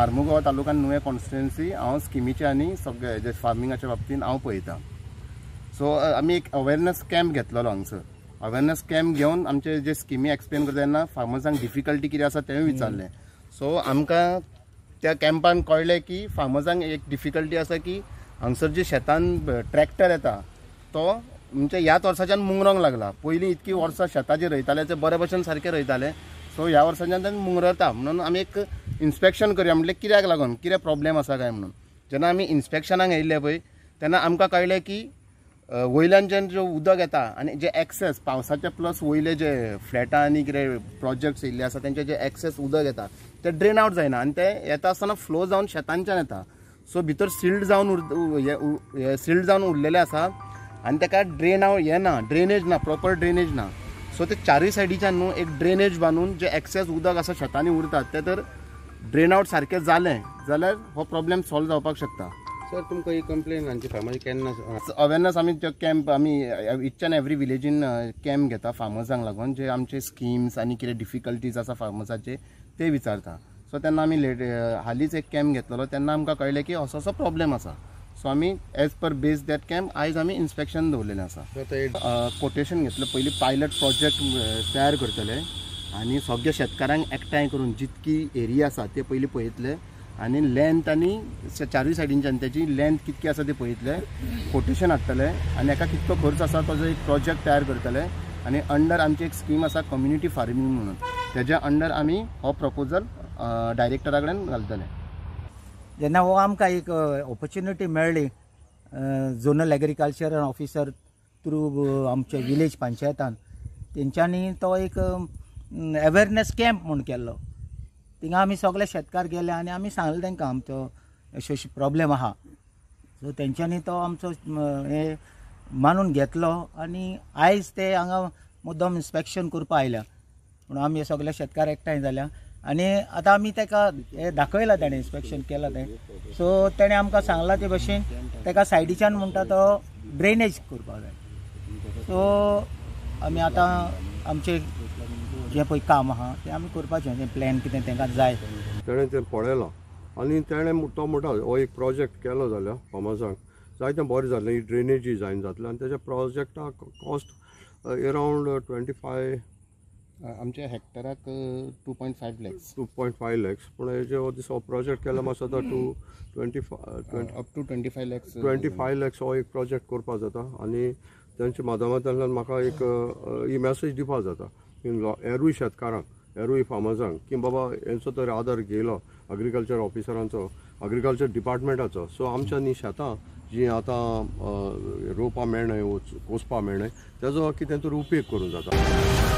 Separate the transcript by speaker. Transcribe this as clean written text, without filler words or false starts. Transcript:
Speaker 1: मार्मुगांव तालुक्यान नुवें कॉन्स्टिट्युएन्सी हांव स्किमीचे आनी सगळे जे फार्मिंगाच्या बाबतीन हांव पळयतां. सो आमी एक अवेरनस कॅम्प घेतलेलो हांगसर. अवेरनस कॅम्प घेवन आमचे जे स्किमी एक्सप्लेन करता तेन्ना फार्मर्सांक डिफिकल्टी कितें आसा तेंय विचारलें. सो आमकां त्या कॅम्पान कळ्ळें की फार्मर्सांक एक डिफिकल्टी आसा की हांगसर जे शेतान ट्रॅक्टर येता तो म्हणजे ह्याच वर्साच्यान मुंगरोंक लागला. पयलीं इतकी वर्सां शेतां जी रोयताले ते बरे भशेन सारकें रोयताले. सो ह्या वर्साच्यान ते मुंगरता म्हणून आमी एक इन्स्पेक्शन करया म्हटलें कित्याक लागून कितें प्रॉब्लेम आसा काय म्हणून. जेन्ना आमी इन्स्पेक्शनाक येयल्ले पळय तेन्ना आमकां कळ्ळें की वयल्यान जें जें उदक येता आनी जे एक्सेस पावसाचे प्लस वयले जे फ्लॅटां आनी कितें प्रोजेक्ट्स येयल्ले आसा तेंचे जे एक्सेस उदक येता ते ड्रेन आवट जायना आनी ते येता आसतना फ्लो जावन शेतांच्यान येता. सो भितर सिल्ड जावन सिल्ड जावन उरलेलें आसा आनी ताका ड्रेन आवट हें ना, ड्रेनेज ना, प्रॉपर ड्रेनेज ना. सो ते चारूय सायडीच्यान न्हू एक ड्रेनेज बांदून जे एक्सेस उदक आसा शेतांनी उरतात ते तर ड्रेन आवट सारकें जालें जाल्यार हो प्रॉब्लेम सॉल्व जावपाक शकता.
Speaker 2: सर, तुमकां ही कंप्लेन हांची फार्माची केन्ना
Speaker 1: अवेरनस आमी कॅम्प आमी इच एंड एवरी विलेजीन कॅम्प घेता फार्मर्सांक लागून जे आमचे स्किम्स आनी कितें डिफिकल्टीज आसा फार्मर्साचे ते विचारता. सो तेन्ना आमी हालींच एक कॅम्प घेतलेलो तेन्ना आमकां कळ्ळें की असो असो प्रॉब्लेम आसा. सो आमी as per base that camp आयज आमी इन्स्पेक्शन दवरलेलें आसा. कोटेशन घेतलें पयलीं पायलट प्रोजेक्ट तयार करतले आनी सगळे शेतकारांक एकठांय करून जितकी एरिया आसा ते पयलीं पळयतले आनी लेंथ आनी चारूय सायडींच्यान तेची लेंथ कितकी आसा ते पळयतले, कोटेशन हाडटले आनी एका कितको खर्च आसा ताजो एक प्रोजेक्ट तयार करतले. आनी अंडर आमची एक स्कीम आसा कम्युनिटी फार्मींग म्हणून तेज्या अंडर आमी हो प्रपोजल डायरेक्टरा कडेन घालतले.
Speaker 3: जेन्ना हो आमकां एक ऑपॉर्च्युनिटी मेळ्ळी झोनल एग्रीकल्चर ऑफिसर थ्रू आमचे विलेज पंचायतान तेंच्यांनी तो एक अवेरनस कॅम्प म्हूण केल्लो. थिंगा आमी सगळे शेतकार गेले आनी आमी सांगलें तांकां आमचो अशे अशे प्रॉब्लेम आहा. सो तेंच्यांनी तो आमचो हें मानून घेतलो आनी आयज ते हांगा मुद्दम इन्स्पेक्शन करपा आयल्या म्हणून आमी सगळे शेतकार एकठांय जाल्या आनी आतां आमी ताका हें दाखयलां ताणें इन्स्पेक्शन केलां तें. सो तेणें आमकां सांगलां ते भशेन ताका सायडीच्यान म्हणटा तो ड्रेनेज करपाक जाय. सो आमी आतां आमचें जें पळय काम आहा तें आमी करपाचें, तें प्लॅन कितें तांकां जाय
Speaker 4: तेणें तें पळयलां आनी तेणें तो म्हणटा हो एक प्रोजेक्ट केलो जाल्यार फार्मर्सांक जायतें बरें जातलें, ही ड्रेनेजी जायन जातलें आनी तेज्या प्रोजेक्टाक कॉस्ट अरावंड 25
Speaker 1: आमच्या हेक्टराक 2.5 लॅक्स,
Speaker 4: 2.5 लॅक्स. पूण हेजे हो दिस हो प्रोजेक्ट केला मातसो आतां 225
Speaker 1: अप टू 25 लॅक्स,
Speaker 4: 25 लॅक्स हो एक प्रोजेक्ट करपाक जाता. आनी तेंच्या माध्यमांतल्यान म्हाका एक ही मॅसेज दिवपाक जाता की हेरूय शेतकारांक, हेरूय फार्मर्सांक की बाबा हेंचो तर आदार घेयलो एग्रीकल्चर ऑफिसरांचो, एग्रीकल्चर डिपार्टमेंटाचो. सो आमच्या न्ही शेतां जीं आतां रोवपा मेळनाय, कोसपा मेळनाय, तेजो कितें तरी उपेग करूं जाता.